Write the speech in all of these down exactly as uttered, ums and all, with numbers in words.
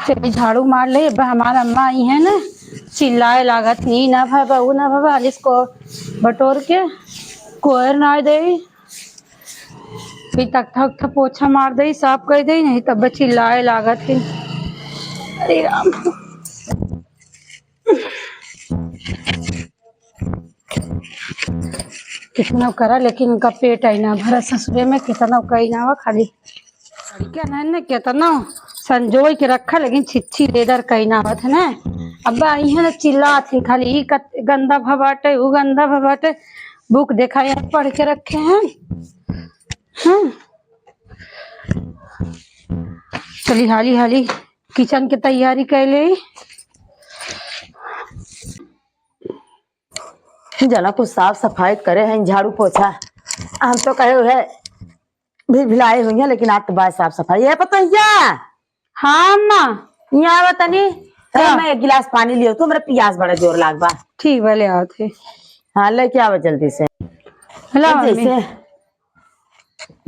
चली झाड़ू मार ले। अब हमार अम्मा आई है ना, चिल्लाए लागत, "ई ना भवा, ऊ ना भवा।" हाली से बटोर के कोयर ना दे, फिर तख्ता उख्ता पोछा मार दे, साफ कर दे, नहीं तब चिल्लाए लागत है। अरे राम। कितना करा, लेकिन उनका पेट आई ना भरा। ससुरे में कितना कई ना हुआ, खाली लड़कियां नहीं ने, कितना संजोई के रखा, लेकिन छिच्छी लेदर कई ना आवत है ना। अब आई है ना, चिल्लात है खाली, "ई कत-, गंदा भबाटे, ऊ गंदा भबाटे।" बुक देखा, यहाँ पढ़ के रखे हैं। हाँ, चली हाली हाली किचन के तैयारी कर ले। जना कुछ साफ सफाई करे हैं, झाड़ू पोछा। हम तो कहे है भिलभिलाए हुई हैं, लेकिन आज तो बाय साफ सफाई है पतोहिया। हाँ अम्मा। यहाँ आवा तनी। अरे का? मैं एक गिलास पानी लियो, तू, हमरा पियास बड़ा जोर लाग बा। ठीक बा, ले आवत है। हाँ, लेके आवा जल्दी से। ला जल्दी मम्मी। से।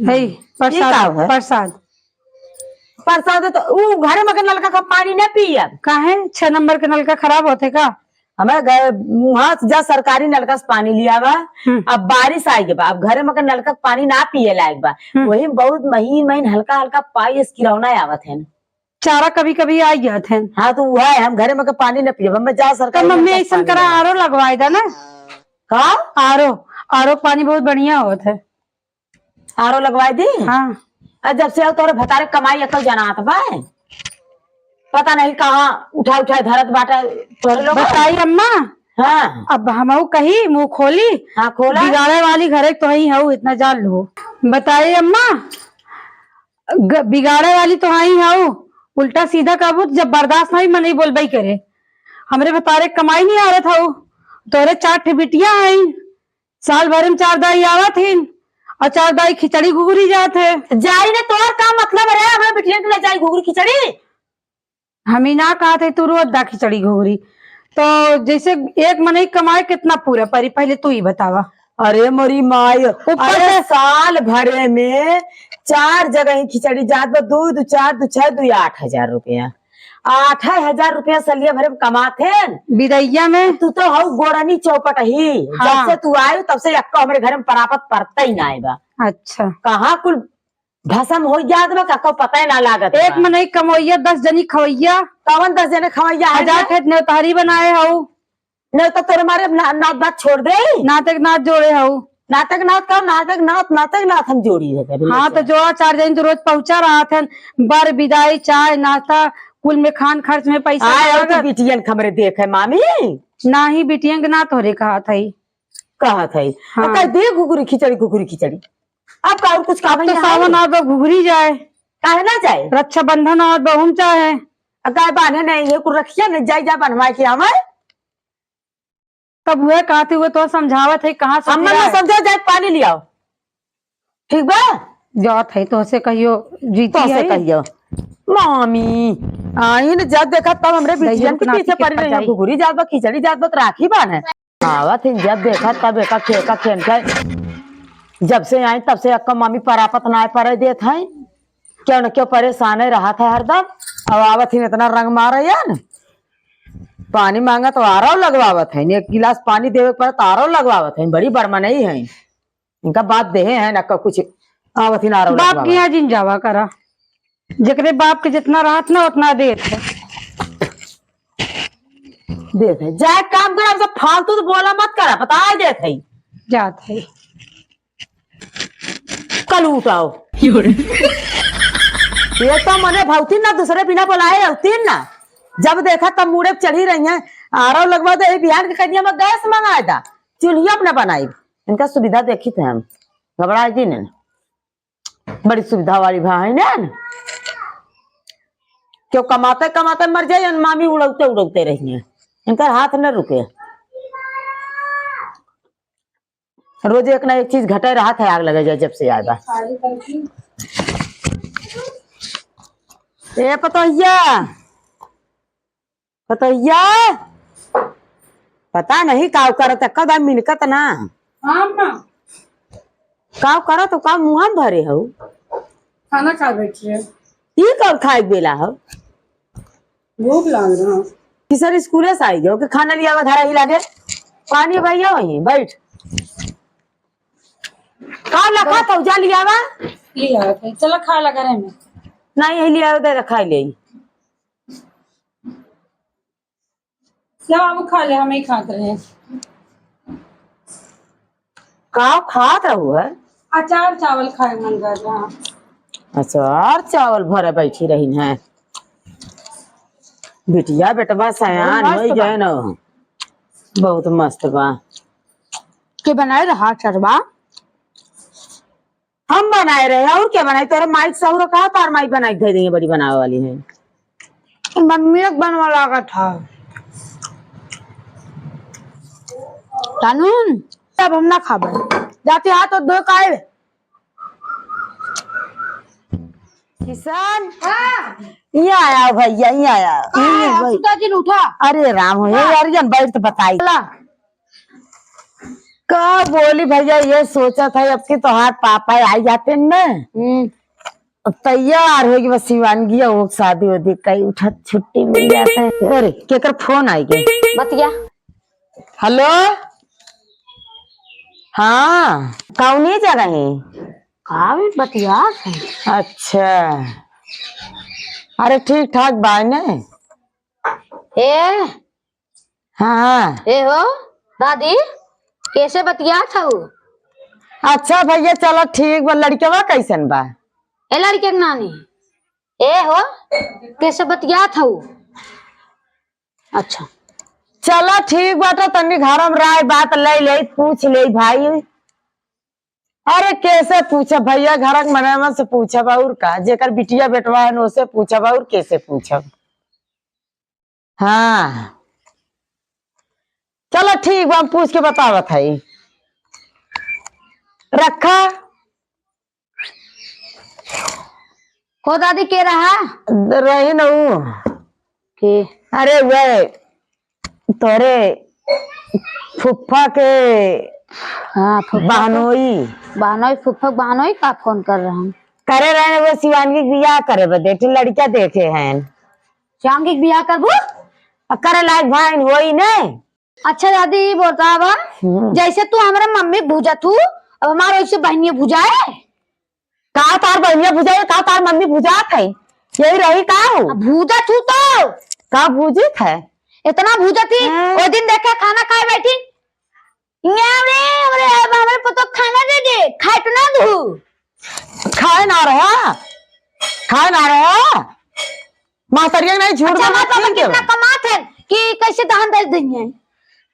है, ई प्रसाद, का है? प्रसाद। प्रसाद तो ऊ घरे में के नलका का पानी ना पियब। काहे? छह नंबर के नलका खराब होते का? हमारे घर वहां से जा सरकारी नलका से पानी लिया बा। हम्म। अब बारिश आइ गई बा, अब घरे में के नलका के पानी ना पिए लायक बा। हम्म। वही बहुत महीन महीन हल्का हल्का पाई से किरौना आवत है। चारा कभी कभी आ जात है। हाँ, तो वह है, हम घरे में के पानी ना पियब, हमें जा सरकारी तो मम्मी नलका से ऐसा पानी करा, लिया। आरो लगवाए दा ना। का? आरो, आरो पानी बहुत बढ़िया होत है। आरो लगवाए दी? हाँ। आ, जब से आओ तोरे भतारे कमाई अकल जनात बा। पता नहीं कहाँ उठा उठा धरत बाटा तोरे लोग। बताई अम्मा। हाँ। अब हमहू कही मुँह खोली। हाँ, खोला। बिगाड़े वाली घरे तो ही हऊ, इतना जान लो। बताई अम्मा, ग-, बिगाड़े वाली तो ही हऊ, उल्टा सीधा कहबू तो जब बर्दाश्त नहीं मनई बोलबई करे। हमरे भतारे कमाई नहीं आवत हऊ, तोरे चार ठे बिटिया हैं, साल भर में चार दाई आवत हिन और चार दाई खिचड़ी घुघरी जात है। जाई ने, तोर का मतलब रे, हमरा बिटिया के ले जाई घुघरी खिचड़ी? हम ही ना कहत है तू रोज दा खिचड़ी घुघरी, तो जैसे एक मनई कमाए कितना पूरा परी, पहले तू ही बतावा। अरे मोरी माई, ऊपर अरे से साल भरे में चार जगह ही खिचड़ी जात बा, दू दू चार दू छह दू आठ हजार रुपया। आठ हजार रुपया सलिया भरे में कमात है। बिदैया में। तू तो हऊ गोड़नी चौपट ही। हाँ। जब से तू आयु तब से यक्का हमरे घर में परापत परता ही ना आए बा। अच्छा। कहाँ कुल भसम हो जात बा, का पता ही ना लागत एक बा। मनई कमवैया, दस जनी खवैया। कवन दस जने खवैया है हजार ना? खेत नेवतारी बनाए हऊ। नहीं तो तोरे मारे ना-, नात बात छोड़ दे। नाते के नात जोड़े हऊ। नाते के नात का, नाते के नात, नाते के नात हम जोड़ी है कभी हाँ, लेके। तो जोड़ा चार जनी तो रोज पहुँचा रहत है, बर बिदाई, चाय, नाश्ता, कुल में खान खर्च में पैसा आए हो तो लागत। बिटियन के हमरे देखे मामी। नाही, बिटियन के ना तोहरे कहत है। कहत है। हाँ। अब कह दे घुघुरी खिचड़ी, घुघुरी खिचड़ी। अब का और कुछ अब काम तो नहीं है? सावन आवत बा, घुघुरी जाए। काहे ना जाए? रक्षाबंधन आवत बा, हम चाहे। अब काहे बान्हे नहीं है, कुल रखिया नहीं, जाई जा बनवा के आवे। तब उहे कहते हुए तो समझावत है, कहाँ से अम्मा ना जाए? समझा जाए, पानी लियाओ, ठीक बा? जात है तो से कहियो जीती तोसे है। कहियो। मामी, आई न जब देखा तब हमरे दही बिटियन के रुकना पीछे के पड़ी रही है। पचाई। घुघुरी जात बा, खिचड़ी जात बा, तो राखी बान्हे। आवत ही जब देखा तब एका खे-, एका खेन के। जब से आई तब से अक्का मामी परापत ना परे देत है। क्यों न क्यों परेशान है रहत है हरदम। अब आवत ही इतना रंग मारे यार। पानी मांगा तो आरो लगवावत है, एक गिलास पानी देवे के पड़े तो आरो लगवावत है, बड़ी बड़मनई है। इनका बाप देहे हैं ना क-, कुछ आवत ही ना आरो बाप लगवावत। के यहाँ जिन जावा करा, जेकरे बाप के जितना रहत ना उतना देत है। देत है, जाए काम कर, हमसे फालतू तो बोला मत करा, बता देत है। जात है। कल उठाओ। ये तो मने भौतीन ना, दूसरे बिना बुलाए रहतीन ना। जब देखा तब मुड़े पे चढ़ी रही हैं। आरो लगवा दे, बिहान के कनिया में गैस मंगाए दा, चूल्हिया अपना बनाई। इनका सुविधा देखी थे हम, घबराए जी ने। बड़ी सुविधा वाली भा है ना। क्यों कमाते कमाते मर जाए, मामी उड़ौते उड़ौते रही हैं। इनका हाथ न रुके। रोज एक ना एक चीज घटे रहत है, आग लगे जाए जब से आए बा। ए पतोहिया, पतोहिया, पता नहीं काव करत है, कदा मिनकत ना। हाँ, अम्मा। काव करत हो, काव मुँह में भरे हो? खाना खा बैठी है। ई कब खाए के बेला हो? भूख लाग रहा। किशन स्कूले से आई गयो कि खाना लियावा, धरा ही लागे। पानी भैया वहीं बैठ। का लखा तो जा लियावा। लिया फिर, चला खा लगा रहे में। नहीं, यही लियावा, दे रखा ले। ले बाबू, खा ले, हम ही खात रहे। का खात रहू है? अचार चावल खाए मन कर रहा। अचार चावल भरे बैठी रही है। बिटिया बेटवा सयान बहुत मस्त होइ गए बा। न। बहुत मस्त बा। के बनाए रहा अचारवा? हम बनाए रहे, और क्या बनाई? तोरे माई के सहुरा कहा, तार माई बनाई के दे देंगे, बड़ी बनावे वाली है। मम्मी एक बनवा लागत है। जानू, अब हम ना खाबे। जाते हाथ और धो के आए। किशन, हाँ। यहाँ आया भैया, यहाँ आया। हाँ, भाई। सुधा जी ने उठा। अरे राम हो, हाँ। यार, जन बैठ तो बताई। चला। का बोली भैया, ये सोचत है अब की तोहार पापा आई जाते न, हम्म। अब तैयार होगी बस शिवानगी, वो शादी उदी कई उठत छुट्टी मिल जाते हैं। अरे केकर फोन आई गए? बतिया। हेलो, हाँ, कौनी जगह है? का भी बतिया है? अच्छा, अरे ठीक ठाक बाय ने? ए, हाँ, हाँ। ए हो, दादी, कैसे बतियात हऊ? अच्छा भैया, चला ठीक बा। लड़कवा कैसन बा? ए लड़के के नानी, ए हो, कैसे बतियात हऊ? अच्छा। चला ठीक बाटे, तनी घर में राय बात ले ले, पूछ ले भाई। अरे कैसे पूछब भैया, घर के मनवा से पूछब और का, जेकर बिटिया बेटवा है ओसे पूछब और कैसे पूछब। हाँ, चलो ठीक बा, हम पूछ के बतावत हई। रखा। को दादी के रहा? रही न ऊ। के? अरे वह तोरे फुफ्फा के हाँ, फुफ्फा के बहनोई। बहनोई, फुफ्फा के बहनोई का फोन कर रहा हूँ। करे रहे वो शिवांगी के बियाह करे बदे, एक ठे लड़का देखे हैं। शिवांगी के बियाह करबू? आ करे लायक भाई होई ने। अच्छा दादी, ई बतावा, हम्म। जैसे तू हमरा मम्मी भूजत हू, अब हमार वैसे बहनिया भुजाए? का तार बहनिया भुजाए, का तार मम्मी भुजात है? यही रही का हो? अब भूजत हू तो। का भूजित है? इतना भूजत ही, हाँ। ओ दिन देखे खाना खाए बैठी, "न्याव रे, हमरे, हमरे पुतो खाना दे दे, खाए तो ना दू।" खाए ना रहा, खाए ना रहा। महतरिया नहीं झूठ अच्छा, बोला, बात ठीक है। कितना कमात है कि कैसे दान दे देंगे?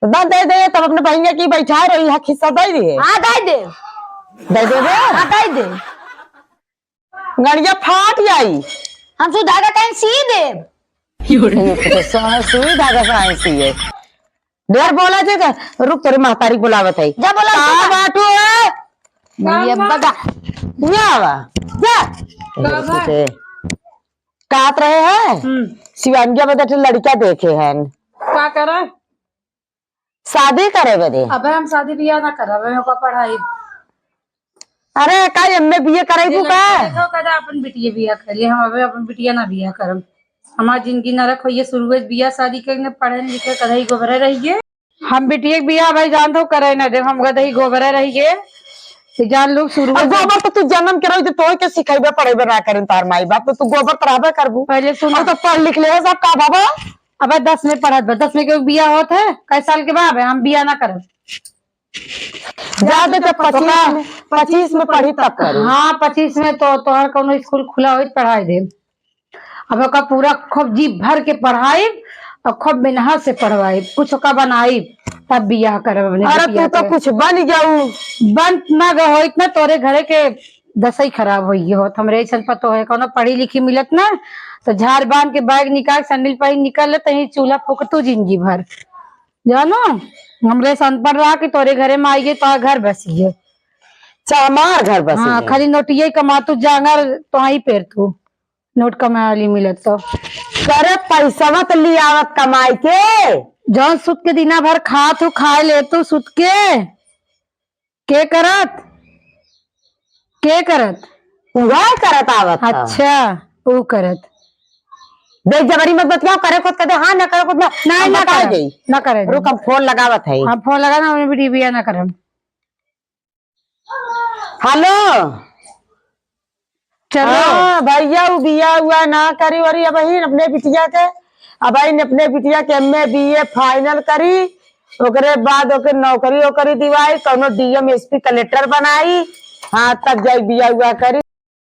तो दान दे दे, तब अपने बहिनिया की बैठा रही है, हिस्सा दे दिए। हाँ, दे दे। दे दे बे। हाँ, दे दे। गड़िया फाट जाई। हम सुई धागा कहीं सी देब। एक तो सौ सुई धागा कहीं सी है। ढेर बोला जे का, रुक तोरे महतारी बुलावत है। जा बोला, का जा। बाटू है? ये बगा। ये आवा, जा। का बा? रुक ते। कात रहे हैं? हम्म। शिवांगिया में तो लड़का देखे हैं। का करे? शादी करे बदे। अबे हम शादी बियाह ना करब, हमें ओकर पढ़ाई। अरे, का एमए बीए करैबू का? देखो, कदा अपन बिटिया बियाह कर लिए, हम अबे अपन बिटिया ना बियाह करब। हमार जिंदगी नरक होइए, शुरुए से बियाह शादी करके पढ़े लिखे कदई गोबरे रहिए। हम बिटिया के बियाह भाई जानत हो करे ना देब, हम गदही गोबरे रहिए। तो जान लोग शुरू अब से गोबर तो तू जन्म के रही, तो तोहे के सिखाइबे पढ़ेबे ना करें तार माई बाप, तो तू गोबर तो रहबे करबू। पहले सुन। अब तो पढ़ लिख ले सब का बाबा। अबे दस में पढ़त बा, दस में के बियाह होत है, कै साल के बाद हम बियाह ना करब। जा दे, जब पच्चीस में, पच्चीस में पढ़ी तब करी। हाँ, पच्चीस में तो तोहर कौनो स्कूल खुला होई त पढ़ाई देब। अब ओका पूरा खूब जी भर के पढ़ाई और खूब मेहनत से पढ़वाई, कुछ ओका बनाई, तब बियाह करब अपने अरे बिटिया तू तो के। कुछ बन जाऊ। बन ना ग होइत ना, तोरे घरे के दसई खराब होई होत। हमरे ऐसन पतो है, कौनो पढ़ी लिखी मिलत ना, तो झाड़ बांध के बैग निकाल, सैंडल पहन निकल ले, तहीं चूल्हा फूकतू जिंदगी भर। जानो, हमरे से अनपढ़ रहा कि तोरे घरे में आइए, तो घर बसिए। अच्छा, हमार घर बसिए। हाँ, खाली नोटिये कमातू जांगर, तो आई पेर तू। नोट कमाए वाली मिलत तो। करे पैसा मत लियावत कमाई के। जौन सुत के दिना भर खात हूँ, खाए ले तू सुत के। के करत? के करत? उहे करत आवत ह। अच्छा, ऊ करत। देख, जबरी मत बतियाओ, करे खुद कह दे, हाँ, ना करे खुद ना। नहीं, हम ना बताए करे, देई। ना करे। रुक, हम फोन लगावत है। हम फोन लगा ना, हमने भी डीबीया ना करम। हेलो। चलो। हाँ, भैया, उ बिया हुआ ना करी वरी, अब ही अपने बिटिया के, अब ही अपने बिटिया के एमए बीए फाइनल करी, ओकरे बाद ओके नौकरी ओकरी दिवाई, कौनो डीएम एसपी कलेक्टर बनाई, हाँ, तब जाई बिया हुआ करी।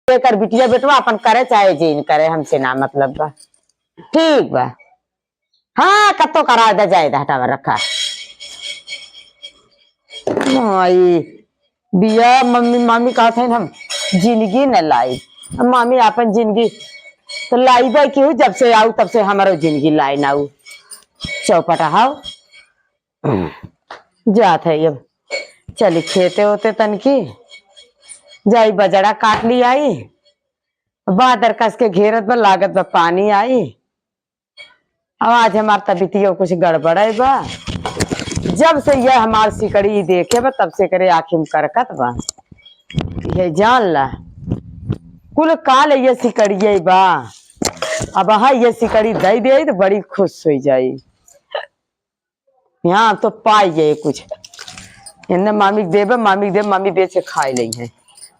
एकर बिटिया बेटवा अपन करे चाहे जिन करे, हमसे ना मतलब बा। ठीक बा, हाँ, कत्तो करा दे, जाए दे, हटावा रखा। माई, बिया मम्मी, मामी कहत हईन हम जिंदगी न लाई। अब मामी आपन जिंदगी तो लाई बाई केहू, जब से आऊ तब से हमारो जिंदगी लाई ना आऊ। चौपट हाव। जात है अब, चली खेते होते तनकी, जाई बजड़ा काट ली आई। बादर कस के घेरत बा, लागत बा पानी आई। अब आज हमार तबियतियो कुछ गड़बड़े बा। जब से ये हमार सिकड़ी देखे बा, तब से करे आँखी में करकत बा। ये जान ला, कुल काल ये सिकड़िए बा। अब हाँ, ये सिकड़ी दई दे तो बड़ी खुश हो जाई। यहाँ तो पाई गए कुछ। इन्ने मामी के देबे, मामी के देबे, मामी बेच के खाए लेई है।